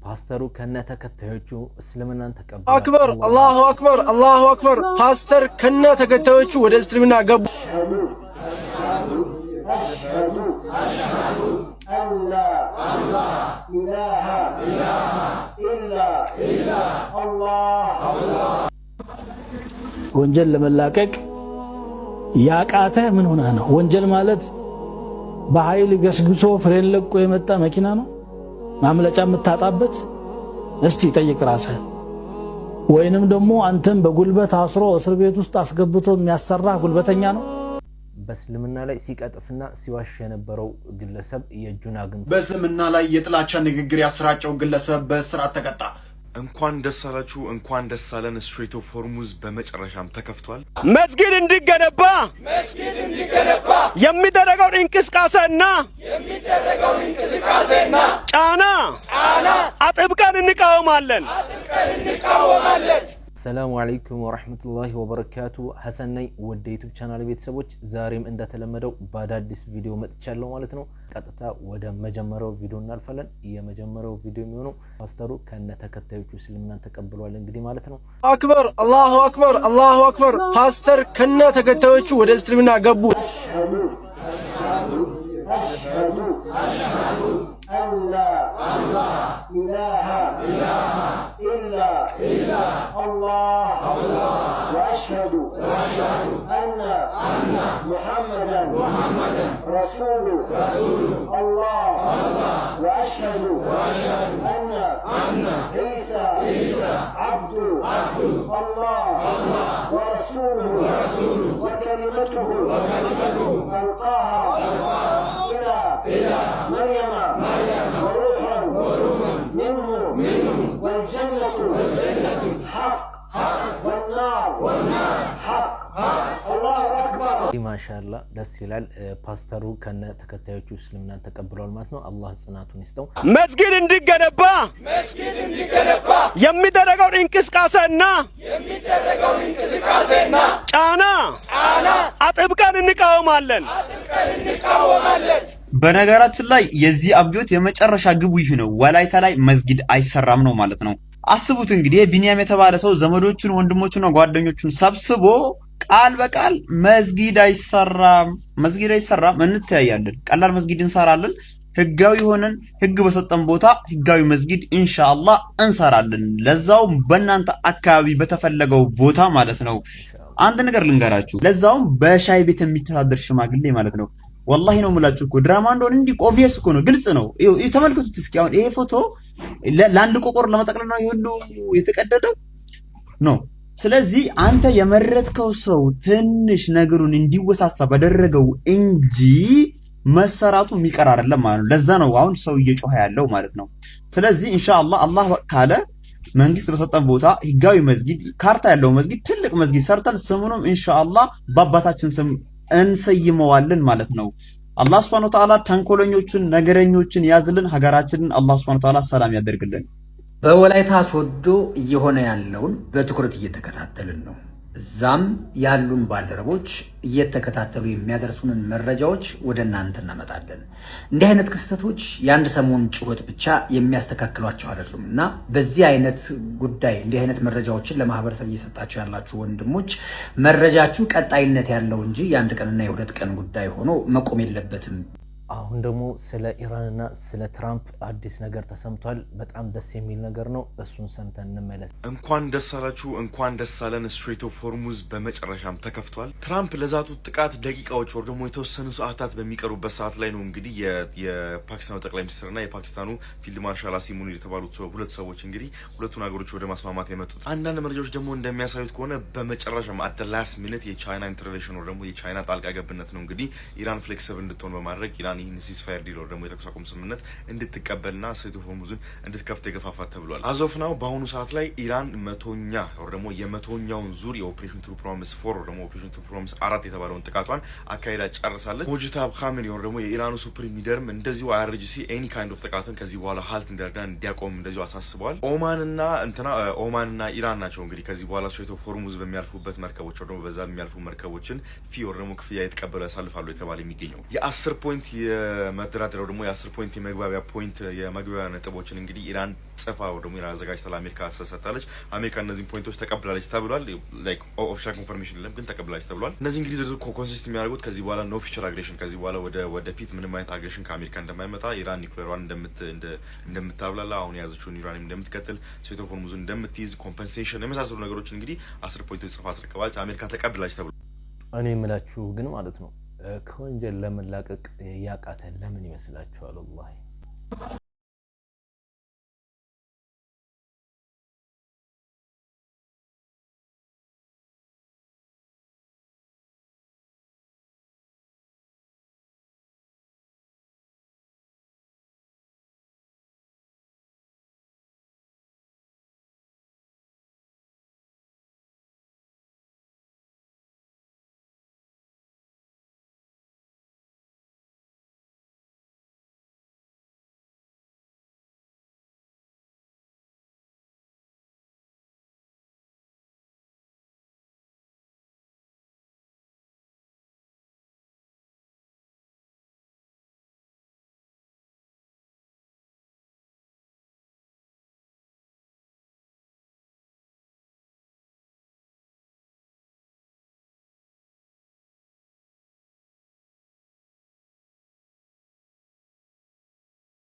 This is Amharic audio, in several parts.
ፓስተሩ ከነ ተከታዮቹ እስልምናን ተቀብሏል። أكبر፣ الله أكبر፣ الله أكبر። ፓስተር ከነ ተከታዮቹ ወደ እስልምና ገቡ። أشهد أن لا إله إلا الله። ወንጀል ለመላቀቅ ያቃተህ ምን ሆነህ ነው? ወንጀል ማለት በኃይል ገስግሶ ፍሬን ለቆ የመጣ መኪና ነው ማምለጫ የምታጣበት? እስቲ ጠይቅ ራስህን። ወይንም ደግሞ አንተን በጉልበት አስሮ እስር ቤት ውስጥ አስገብቶ የሚያሰራህ ጉልበተኛ ነው? በእስልምና ላይ ሲቀጥፍና ሲዋሽ የነበረው ግለሰብ የእጁን አግኝቷል። በእስልምና ላይ የጥላቻ ንግግር ያሰራጨው ግለሰብ በእስራት ተቀጣ። እንኳን ደስ አላችሁ፣ እንኳን ደስ አለን። Strait of Hormuz በመጨረሻም ተከፍቷል። መስጊድ እንዲገነባ የሚደረገውን እንቅስቃሴና ጫና አጥብቀን እንቃወማለን። السلام عليكم ورحمة الله وبركاته። ሀሰን ነኝ ወደ YouTube channel ቤተሰቦች፣ ዛሬም እንደተለመደው በአዳዲስ ቪዲዮ መጥቻለሁ ማለት ነው። ቀጥታ ወደ መጀመሪያው ቪዲዮ እናልፋለን። የመጀመሪያው ቪዲዮ የሚሆነው ፓስተሩ ከነ ተከታዮቹ እስልምናን ተቀብሏል እንግዲህ ማለት ነው። أكبر፣ الله أكبر፣ الله أكبر። ፓስተር ከነ ተከታዮቹ ወደ እስልምና ገቡ። أشهد أن لا إله إلا الله وأشهد أن محمدا رسول الله وأشهد أن عيسى عبد الله ورسوله وكلمته ألقاها إلى مريم وروح منه والجنة حق والنار حق الله أكبر። ማሻላ ደስ ይላል። ፓስተሩ ከነ ተከታዮቹ እስልምናን ተቀብሏል ማለት ነው። አላህ ጽናቱን ይስጠው። መስጊድ እንዲገነባ የሚደረገውን እንቅስቃሴና ጫና አጥብቀን እንቃወማለን። በነገራችን ላይ የዚህ አብዮት የመጨረሻ ግቡ ይህ ነው። ወላይታ ላይ መስጊድ አይሰራም ነው ማለት ነው። አስቡት እንግዲህ ቢኒያም የተባለ ሰው ዘመዶቹን፣ ወንድሞቹን፣ ጓደኞቹን ሰብስቦ ቃል በቃል መስጊድ አይሰራም፣ መስጊድ አይሰራም፣ እንተያያለን፣ ቀላል መስጊድ እንሰራለን፣ ህጋዊ ሆነን ህግ በሰጠን ቦታ ህጋዊ መስጊድ ኢንሻአላህ እንሰራለን፣ ለዛውም በእናንተ አካባቢ በተፈለገው ቦታ ማለት ነው። አንድ ነገር ልንገራችሁ፣ ለዛውም በሻይ ቤት የሚተዳደር ሽማግሌ ማለት ነው። ወላሂ ነው የምላችሁ እኮ ድራማ እንደሆነ እንዲህ obvious እኮ ነው፣ ግልጽ ነው። ይኸው ተመልከቱት እስኪ። አሁን ይሄ ፎቶ ለአንድ ቆቆር ለመጠቅለል ነው ይሄ ሁሉ የተቀደደው ነው። ስለዚህ አንተ የመረጥከው ሰው ትንሽ ነገሩን እንዲወሳሰብ ባደረገው እንጂ መሰራቱ የሚቀር አይደለም ማለት ነው። ለዛ ነው አሁን ሰው እየጮኸ ያለው ማለት ነው። ስለዚህ ኢንሻአላህ አላህ ካለ መንግስት በሰጠን ቦታ ህጋዊ መስጊድ፣ ካርታ ያለው መስጊድ፣ ትልቅ መስጊድ ሰርተን ስሙንም ኢንሻአላህ በአባታችን ስም እንሰይመዋለን ማለት ነው። አላህ ሱብሓነሁ ወተዓላ ተንኮለኞችን፣ ነገረኞችን ያዝልን። ሀገራችንን አላህ ሱብሓነሁ ወተዓላ ሰላም ያደርግልን። በወላይታ ሶዶ እየሆነ ያለውን በትኩረት እየተከታተልን ነው። እዛም ያሉን ባልደረቦች እየተከታተሉ የሚያደርሱንን መረጃዎች ወደ እናንተ እናመጣለን። እንዲህ አይነት ክስተቶች የአንድ ሰሞን ጩኸት ብቻ የሚያስተካክሏቸው አይደሉም እና በዚህ አይነት ጉዳይ እንዲህ አይነት መረጃዎችን ለማህበረሰብ እየሰጣችሁ ያላችሁ ወንድሞች መረጃችሁ ቀጣይነት ያለው እንጂ የአንድ ቀንና የሁለት ቀን ጉዳይ ሆኖ መቆም የለበትም። አሁን ደግሞ ስለ ኢራንና ስለ ትራምፕ አዲስ ነገር ተሰምቷል። በጣም ደስ የሚል ነገር ነው። እሱን ሰምተን እንመለስ። እንኳን ደስ አላችሁ፣ እንኳን ደስ አለን። Strait of Hormuz በመጨረሻም ተከፍቷል። ትራምፕ ለዛቱት ጥቃት ደቂቃዎች ወር ደግሞ የተወሰኑ ሰዓታት በሚቀሩበት ሰዓት ላይ ነው እንግዲህ የፓኪስታኑ ጠቅላይ ሚኒስትርና የፓኪስታኑ ፊልድ ማርሻል አሲም ሙኒር የተባሉት ሁለት ሰዎች እንግዲህ ሁለቱን ሀገሮች ወደ ማስማማት የመጡት። አንዳንድ መረጃዎች ደግሞ እንደሚያሳዩት ከሆነ በመጨረሻም at last minute የቻይና intervention ወር ደግሞ የቻይና ጣልቃ ገብነት ነው እንግዲህ ኢራን flexible እንድትሆን በማድረግ ኢራን ይህን ceasefire deal ወር ደግሞ የተኩስ አቁም ስምምነት እንድትቀበልና Strait of Hormuz ን እንድትከፍት የገፋፋት ተብሏል። As of now በአሁኑ ሰዓት ላይ ኢራን 100ኛ ወር ደግሞ የ100ኛውን ዙር የ Operation True Promise 4 ወር ደግሞ Operation True Promise 4 የተባለውን ጥቃቷን አካሂዳ ጨርሳለች። ሞጅታብ ካሜኒ ወር ደግሞ የኢራኑ supreme leader ም እንደዚሁ IRGC any kind of ጥቃትን ከዚህ በኋላ halt እንዲያደርግና እንዲያቆም እንደዚሁ አሳስበዋል። ኦማንና እንትና ኦማንና ኢራን ናቸው እንግዲህ ከዚህ በኋላ Strait of Hormuz በሚያልፉበት መርከቦች ወር ደግሞ በዛ የሚያልፉ መርከቦችን fee ወር ደግሞ ክፍያ የተቀበሉ ያሳልፋሉ የተባለ የሚገኘው የ10 point የመደራደሪያው ደግሞ የ10 point የመግባቢያ point የመግባቢያ ነጥቦችን እንግዲህ ኢራን ጽፋ ደግሞ ኢራን አዘጋጅታ ለአሜሪካ ሰጥታለች። አሜሪካ እነዚህን point ኦች ተቀብላለች ተብሏል። Like official confirmation የለም፣ ግን ተቀብላለች ተብሏል። እነዚህ እንግዲህ ዝርዝር consist የሚያደርጉት ከዚህ በኋላ no future aggression፣ ከዚህ በኋላ ወደፊት ምንም አይነት aggression ከአሜሪካ እንደማይመጣ፣ ኢራን ኒውክሌሯን እንደምታብላላ፣ አሁን የያዘችውን ዩራኒየም እንደምትቀጥል፣ Strait of Hormuz ን እንደምትይዝ፣ compensation የመሳሰሉ ነገሮችን እንግዲህ 10 point ኦች ጽፋ አስረክባለች። አሜሪካ ተቀብላለች ተብሏል። እኔ የምላችሁ ግን ማለት ነው ከወንጀል ለመላቀቅ ያቃተን ለምን ይመስላችኋል? ወላሂ።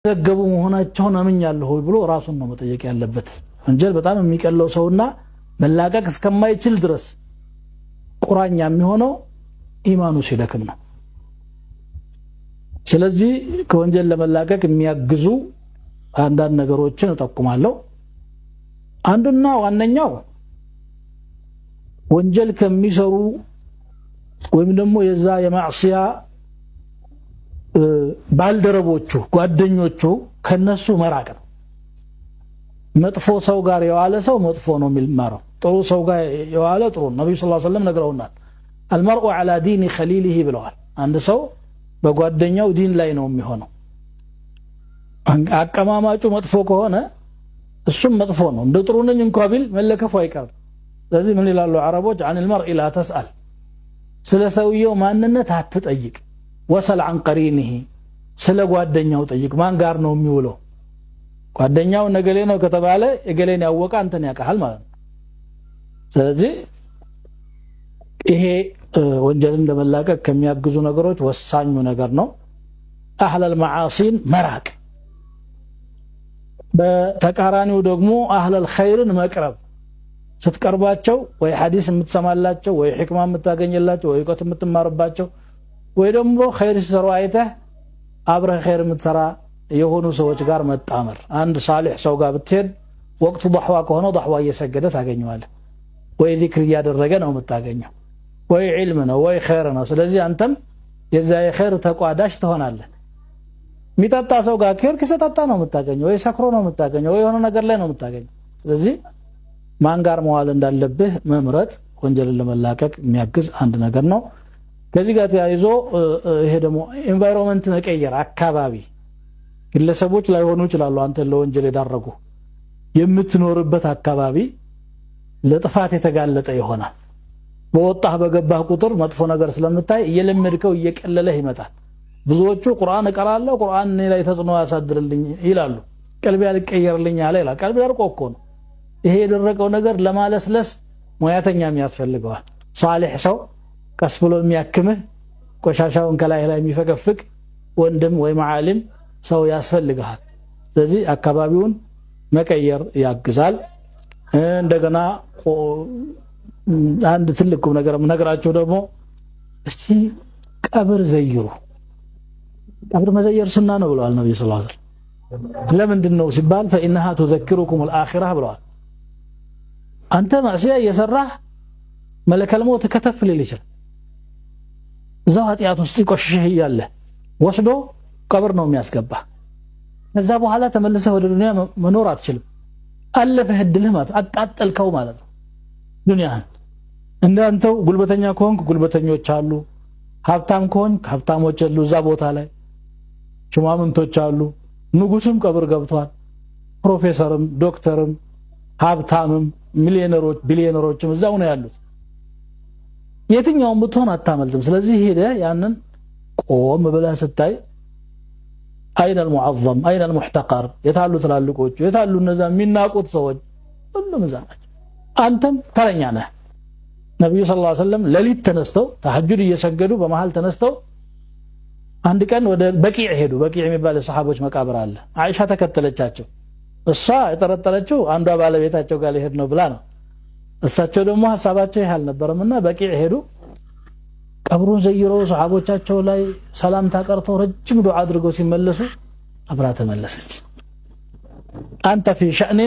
ዘገቡ መሆናቸውን አምኛለሁ ብሎ ራሱን ነው መጠየቅ ያለበት። ወንጀል በጣም የሚቀለው ሰውና መላቀቅ እስከማይችል ድረስ ቁራኛ የሚሆነው ኢማኑ ሲደክም ነው። ስለዚህ ከወንጀል ለመላቀቅ የሚያግዙ አንዳንድ ነገሮችን እጠቁማለሁ። አንዱና ዋነኛው ወንጀል ከሚሰሩ ወይም ደግሞ የዛ የማዕሲያ ባልደረቦቹ ጓደኞቹ ከነሱ መራቅ ነው። መጥፎ ሰው ጋር የዋለ ሰው መጥፎ ነው የሚማረው፣ ጥሩ ሰው ጋር የዋለ ጥሩ ነው። ነብዩ صلى الله عليه وسلم ነግረውናል። المرء على دين خليله ብለዋል። አንድ ሰው በጓደኛው ዲን ላይ ነው የሚሆነው። አቀማማጩ መጥፎ ከሆነ እሱም መጥፎ ነው። እንደ ጥሩ ነኝ እንኳ ቢል መለከፉ አይቀርም። ስለዚህ ምን ይላሉ አረቦች? عن المرء لا تسأل፣ ስለ ሰውየው ማንነት አትጠይቅ። وسل عن قرينه፣ ስለ ጓደኛው ጠይቅ። ማን ጋር ነው የሚውለው? ጓደኛው ነገሌ ነው ከተባለ እገሌን ያወቀ አንተን ያውቃል ማለት ነው። ስለዚህ ይሄ ወንጀልን ለመላቀቅ ከሚያግዙ ነገሮች ወሳኙ ነገር ነው። أهل المعاصي ን መራቅ፣ በተቃራኒው ደግሞ أهل الخير ን መቅረብ። ስትቀርባቸው ወይ ሐዲስ የምትሰማላቸው፣ ወይ ሕክማ የምታገኝላቸው፣ ወይ እውቀት የምትማርባቸው፣ ወይ ደግሞ ኸይር ሲሰሩ አይተህ አብረህ ኸይር የምትሰራ የሆኑ ሰዎች ጋር መጣመር። አንድ ሳሊሕ ሰው ጋር ብትሄድ ወቅቱ ዳዕዋ ከሆነ ዳዕዋ እየሰገደ ታገኘዋለህ፣ ወይ ዚክር እያደረገ ነው የምታገኘው፣ ወይ ዒልም ነው ወይ ኸይር ነው። ስለዚህ አንተም የዛ የኸይር ተቋዳሽ ትሆናለህ። የሚጠጣ ሰው ጋር ከሄድክ ሲጠጣ ነው የምታገኘው፣ ወይ ሰክሮ ነው የምታገኘው፣ ወይ የሆነ ነገር ላይ ነው የምታገኘው። ስለዚህ ማን ጋር መዋል እንዳለብህ መምረጥ ወንጀልን ለመላቀቅ የሚያግዝ አንድ ነገር ነው። ከዚህ ጋር ተያይዞ ይሄ ደግሞ environment መቀየር፣ አካባቢ ግለሰቦች ላይሆኑ ይችላሉ አንተን ለወንጀል የዳረጉ፣ የምትኖርበት አካባቢ ለጥፋት የተጋለጠ ይሆናል። በወጣህ በገባህ ቁጥር መጥፎ ነገር ስለምታይ እየለመድከው እየቀለለህ ይመጣል። ብዙዎቹ ቁርአን እቀራለሁ ቁርአን እኔ ላይ ተጽዕኖ ያሳድርልኝ ይላሉ። ቀልቤ አልቀየርልኝ አለ ይላል። ቀልቤ ደርቆ እኮ ነው። ይሄ የደረቀው ነገር ለማለስለስ ሙያተኛም ያስፈልገዋል። ሳሊሕ ሰው ቀስ ብሎ የሚያክምህ፣ ቆሻሻውን ከላይ ላይ የሚፈቀፍቅ ወንድም ወይ መዓሊም ሰው ያስፈልግሃል። ስለዚህ አካባቢውን መቀየር ያግዛል። እንደገና አንድ ትልቅ ቁም ነገር የምነግራችሁ ደግሞ እስቲ ቀብር ዘይሩ። ቀብር መዘየር ሱና ነው ብለዋል ነብዩ صلى الله عليه وسلم። ለምንድን ነው ሲባል فإنها تذكركم الآخرة ብለዋል። አንተ ማዕሲያ እየሰራህ መለከል ሞት ከተፍ ሊል ይችላል። እዛው ኃጢአት ውስጥ ይቆሽሽህ እያለ ወስዶ ቀብር ነው የሚያስገባ። ከዛ በኋላ ተመልሰህ ወደ ዱንያ መኖር አትችልም። አለፈህ እድልህ ማለት አቃጠልከው ማለት ነው ዱንያህን። እንዳንተው ጉልበተኛ ከሆንክ ጉልበተኞች አሉ፣ ሀብታም ከሆንክ ሀብታሞች አሉ፣ እዛ ቦታ ላይ ሹማምንቶች አሉ፣ ንጉስም ቀብር ገብቷል፣ ፕሮፌሰርም ዶክተርም ሀብታምም ሚሊዮነሮች ቢሊዮነሮችም እዛው ነው ያሉት። የትኛውም ብትሆን አታመልጥም። ስለዚህ ሄደህ ያንን ቆም ብለህ ስታይ أين المعظم أين المحتقر፣ የታሉ ትላልቆቹ፣ የታሉ እነዛ የሚናቁት ሰዎች፣ ሁሉም እዛ ናቸው። አንተም ተረኛ ነህ። ነቢዩ صلى الله عليه وسلم ሌሊት ተነስተው ተሐጁድ እየሰገዱ በመሃል ተነስተው አንድ ቀን ወደ በቂዕ ሄዱ። በቂዕ የሚባል የሰሓቦች መቃብር አለ። አይሻ ተከተለቻቸው። እሷ የጠረጠረችው አንዷ ባለቤታቸው ጋር ሊሄድ ነው ብላ ነው። እሳቸው ደግሞ ሀሳባቸው ይህ አልነበረምና በቂዕ ሄዱ። ቀብሩን ዘይረው ሰሓቦቻቸው ላይ ሰላምታ ቀርተው ረጅም ዱዓ አድርገው ሲመለሱ አብራ ተመለሰች። أنت في شأن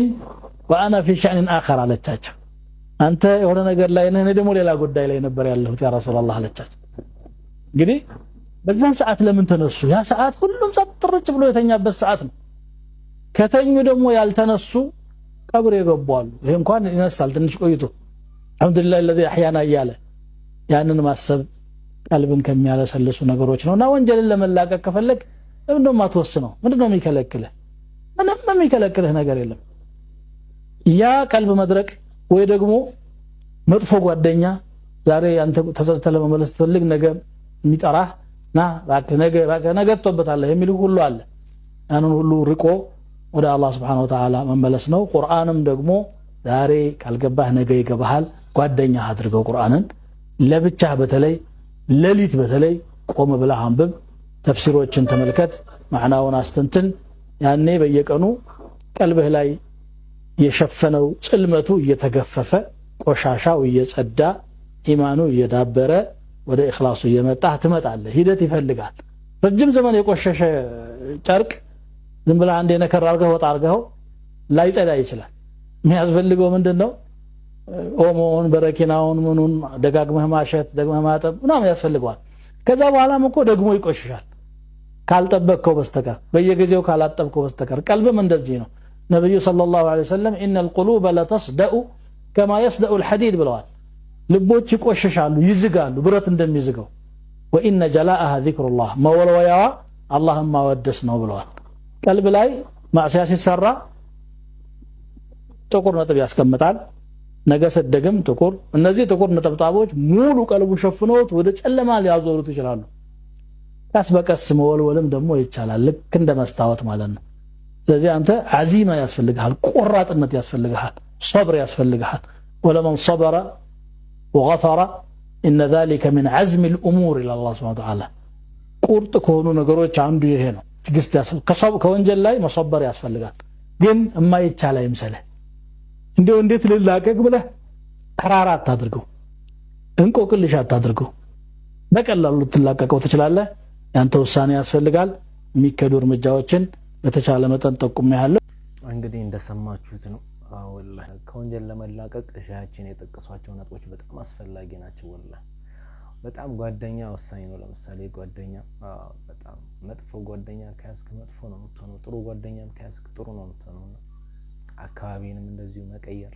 وأنا في شأن آخر አለቻቸው። አንተ የሆነ ነገር ላይ ነህ፣ እኔ ደግሞ ሌላ ጉዳይ ላይ ነበር ያለሁት يا رسول الله አለቻቸው። እንግዲህ በዛን ሰዓት ለምን ተነሱ? ያ ሰዓት ሁሉም ጸጥ ረጭ ብሎ የተኛበት ሰዓት ነው። ከተኙ ደግሞ ያልተነሱ ቀብር የገቡ አሉ። ይሄ እንኳን ይነሳል ትንሽ ቆይቶ الحمد لله الذي أحيانا እያለ ያንን ማሰብ ቀልብን ከሚያለሰልሱ ነገሮች ነውና ወንጀልን ለመላቀቅ ከፈለግ ለምን ደሞ አትወስነው? ምንድነው የሚከለክልህ? ምንም የሚከለክልህ ነገር የለም። ያ ቀልብ መድረቅ ወይ ደግሞ መጥፎ ጓደኛ ዛሬ አንተ ተጸጽተህ ለመመለስ ትፈልግ ነገ የሚጠራህ ና እባክህ ነገ እባክህ ነገ ትቶበታለህ የሚልህ ሁሉ አለ። ያንን ሁሉ ርቆ ወደ አላህ سبحانه وتعالى መመለስ ነው። ቁርአንም ደግሞ ዛሬ ካልገባህ ነገ ይገባሃል። ጓደኛ አድርገው ቁርአንን ለብቻህ፣ በተለይ ሌሊት በተለይ ቆም ብለህ አንብብ፣ ተፍሲሮችን ተመልከት፣ ማዕናውን አስተንትን። ያኔ በየቀኑ ቀልብህ ላይ የሸፈነው ጽልመቱ እየተገፈፈ ቆሻሻው እየጸዳ ኢማኑ እየዳበረ ወደ ኢኽላሱ እየመጣህ ትመጣለህ። ሂደት ይፈልጋል። ረጅም ዘመን የቆሸሸ ጨርቅ ዝም ብለህ አንዴ ነከር አድርገህ ወጣ አድርገኸው ላይጸዳ ይችላል። የሚያስፈልገው ምንድን ነው? ኦሞውን በረኪናውን ምኑን ደጋግመህ ማሸት ደግመህ ማጠብ ምናምን ያስፈልገዋል። ከዛ በኋላም እኮ ደግሞ ይቆሽሻል ካልጠበቅከው በስተቀር፣ በየጊዜው ካላጠብከው በስተቀር። ቀልብም እንደዚህ ነው። ነብዩ صلى الله عليه وسلم إن القلوب لتصدأ كما يصدأ الحديد ብለዋል። ልቦች ይቆሽሻሉ፣ ይዝጋሉ ብረት እንደሚዝገው። وإن جلاءها ذكر الله፣ መወልወያዋ አላህን ማወደስ ነው ብለዋል። ቀልብ ላይ ማዕሲያ ሲሰራ ጥቁር ነጥብ ያስቀምጣል። ነገ ሰደግም ጥቁር። እነዚህ ጥቁር ነጠብጣቦች ሙሉ ቀልቡ ሸፍነውት ወደ ጨለማ ሊያዞሩት ይችላሉ። ቀስ በቀስ መወልወልም ደግሞ ይቻላል፣ ልክ እንደ መስታወት ማለት ነው። ስለዚህ አንተ عزيمة ያስፈልግሃል፣ ቆራጥነት ያስፈልግሃል፣ ሶብር ያስፈልግሃል። ولمن صبر وغفر إن ذلك من عزم الأمور ይላል አላህ سبحانه وتعالى። ቁርጥ ከሆኑ ነገሮች አንዱ ይሄ ነው። ትግስት ከወንጀል ላይ መሰበር ያስፈልጋል። ግን እማይቻል አይምሰልህ። እንዲያው እንዴት ልላቀቅ ብለህ ተራራ አታድርገው፣ እንቆቅልሽ አታድርገው። በቀላሉ ልትላቀቀው ትችላለህ። ያንተ ውሳኔ ያስፈልጋል። የሚከዱ እርምጃዎችን በተቻለ መጠን ጠቁሜሃለሁ። እንግዲህ እንደሰማችሁት ነው። ወላሂ ከወንጀል ለመላቀቅ ሸሃችን የጠቀሷቸው ነጥቦች በጣም አስፈላጊ ናቸው። ወላሂ በጣም ጓደኛ ወሳኝ ነው። ለምሳሌ ጓደኛ በጣም መጥፎ ጓደኛ ከያዝክ መጥፎ ነው የምትሆነው፣ ጥሩ ጓደኛም ከያዝክ ጥሩ ነው የምትሆነው። አካባቢንም እንደዚሁ መቀየር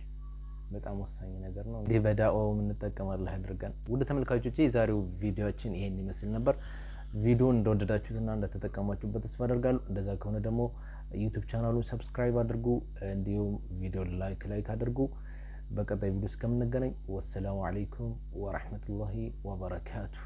በጣም ወሳኝ ነገር ነው። እንግዲህ በዳዕዋው የምንጠቀም አላህ ያድርገን። ውድ ተመልካቾቼ የዛሬው ቪዲዮአችን ይሄን ይመስል ነበር። ቪዲዮን እንደወደዳችሁትና እንደተጠቀማችሁበት ተስፋ አደርጋለሁ። እንደዛ ከሆነ ደግሞ YouTube ቻናሉን subscribe አድርጉ፣ እንዲሁም ቪዲዮ like like አድርጉ። በቀጣይ ቪዲዮ እስከምንገናኝ والسلام عليكم ورحمة الله وبركاته።